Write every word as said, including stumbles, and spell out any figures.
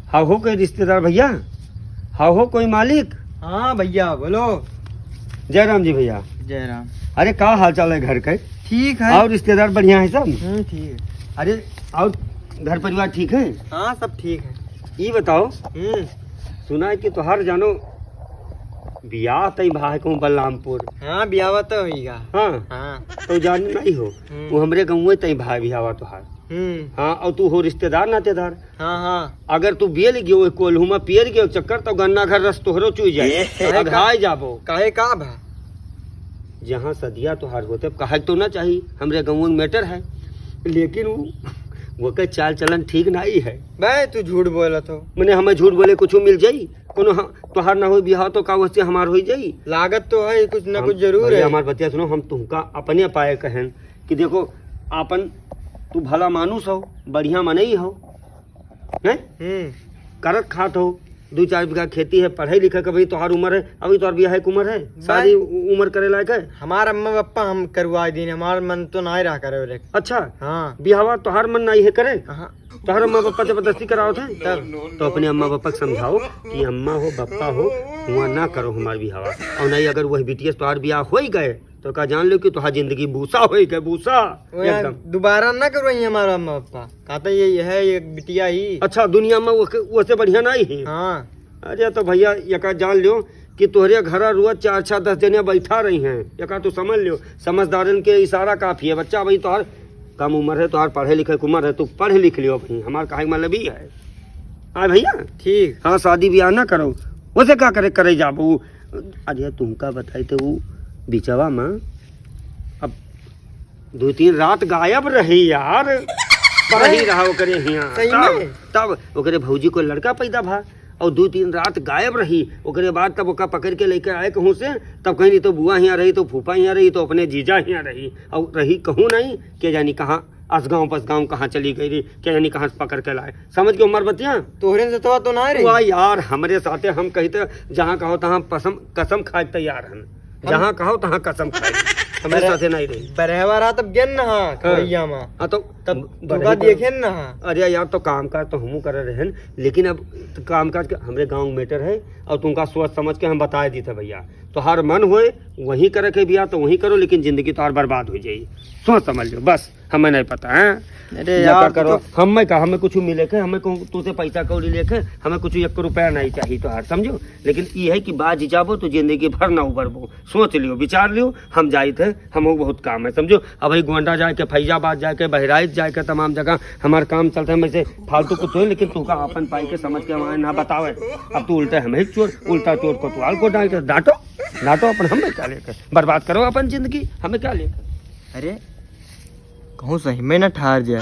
हाँ हो कोई रिश्तेदार भैया? हाँ हो कोई मालिक? हाँ भैया, बोलो। जय राम जी भैया। जय राम। अरे, का हाल चाल है घर के? ठीक है। और रिश्तेदार बढ़िया है सब? हम्म, ठीक है। अरे, और घर परिवार ठीक है? हाँ, सब ठीक है। ई बताओ, हम्म। सुना है कि तोहार जानो बियाह तई भा है कहूँ बलरामपुर। हाँ, बियाह तो होइगा। हाँ। हाँ। तो जान नहीं हो, हम्म। वो हमरे गाँव तई भा बियाह तोहार। हम्म। हाँ, और तू हो रिश्तेदार नातेदार। हाँ, हाँ। अगर तू बियल गयो, कोल्हू में पियर गयो चक्कर, तो गन्ना घर रस तोहरो चुई जाए। ए। काहे का? अघाय जाबो। काहे का भा? जहाँ सदिया तोहार होते, अब कहे तो ना चाही, हमरे गाँव में matter है, लेकिन वो, वो के चाल चलन ठीक नहीं है। बे, तू झूठ बोलत हो। मने हमें झूठ बोले कुछ मिल जाई? कोनो ह-, तोहार ना होई बियाह तो का वैसे हमार होई जाई? लागत तो है, कुछ ना हम, कुछ जरूर भैया, है। हमार बतिया सुनो, हम तुमका अपने पाए कहन कि देखो, आपन तू भला मानुस हो, बढ़िया मनई हो, हैं? हम्म। करत खात हो, दू चार बीघा खेती है, पढ़े लिखे के भाई तोहार उम्र है, अभी तोहार बियाह के उम्र है, भाई, शादी उ-, उम्र करे लायक है? हमार अम्मा पापा हम करवाए दीन, हमार मन तो ना रहा करे रे। अच्छा, हाँ। बियाहवा तोहार मन नहीं है करे? हाँ। तोहार अम्मा पापा जबरदस्ती करावत है? तब? तो अपने अम्मा पापा के समझाओ कि अम्मा हो, पापा हो, हुआ ना करो हमार बियाहवा। और नहीं, अगर वही बिटिया से तोहार बियाह हो ही गए, तो का जान लो कि तोहार जिंदगी भूसा होई गए, भूसा। वो यार एकदम। दोबारा ना करो ये हमारा अम्मा पापा। कहता ये, ये है, ये बिटिया ही। अच्छा, दुनिया में वो के, वो से बढ़िया नहीं है। हाँ। अरे तो भैया, ये का जान लो कि तोहरे घरा रोज चार, छह, दस जने बैठा रही हैं। ये का तू समझ लो, समझदारन के इशारा काफी है। बच्चा भाई तोहार कम उम्र है, तोहार पढ़े लिखे के उम्र है, तू पढ़ लिख लियो भाई, हमार कहे के मतलब ई है। हाँ भैया? ठीक। हाँ, शादी बियाह ना करो, वैसे का करे, करे जाबू? अरे तुमका बताई तो वो बिचवा में अब दो तीन रात गायब रही यार, पढ़ी हैं? रहा ओकरे हियाँ। सही तब, में? तब ओकरे भौजी को लड़का पैदा भा और दो तीन रात गायब रही। ओकरे बाद तब ओका पकड़ के लेके आए कहूँ से, तब कहीं नहीं तो बुआ हियाँ रही, तो फूफा हियाँ रही, तो अपने जीजा हियाँ रही, और रही कहूँ नहीं, के जानी कहाँ असगाँव पसगाँव कहाँ चली गई रही, के जानी कहाँ से पकड़ के लाए। समझ गयो हमार बतिया? तोहरे से तो, तो ना रही। वाह यार, हमरे साथे हम कही तो जहाँ कहो तहाँ पसम-, कसम खाए के तैयार हन। हम जहाँ कहो तहाँ कसम खाए। हमरे बरे-, साथे नहीं रही। बरहवा रात अब गेन ना, हाँ। खवैया में। हाँ, तो तब बरही तुका तो देखे ना। अरे यार, तो काम काज तो हमहू करे रहन, लेकिन अब तो काम काज के हमरे गाँव में matter है, और तुमका सोच समझ के हम बताए दी थे भैया। तोहार मन होए वहीं करे के बियाह तो वहीं करो, लेकिन जिंदगी तोहार बर्बाद हो जाई। सोच समझ लो बस। हमें नहीं पता है। अरे या यार, का करो, तो हमें का, हमें कुछ मिले के, हमें को-, तुझसे पैसा कौड़ी लेके, हमें कुछ एक रुपया नहीं चाहिए तोहार, समझो। लेकिन ये है कि बाज जाबो तो जिंदगी भर ना उबरबो। सोच लियो, विचार लियो, हम जाइत है, हमहू बहुत काम है, समझो। अब भाई गोंडा जाए के, फैजाबाद जाए के, बहराइच जाए के, तमाम जगह हमार काम चलता है, मैं से फालतू कुछ हो, लेकिन तुमका अपन पाई के समझ के हमारे ना बतावे। अब तू उल्टा हमें चोर, उल्टा चोर कोतवाल को डांट, डांटो, डांटो अपन, हमें क्या लेके, बर्बाद करो अपन जिंदगी, हमें क्या लेके। अरे, कहूँ सही में ना ठार जाए।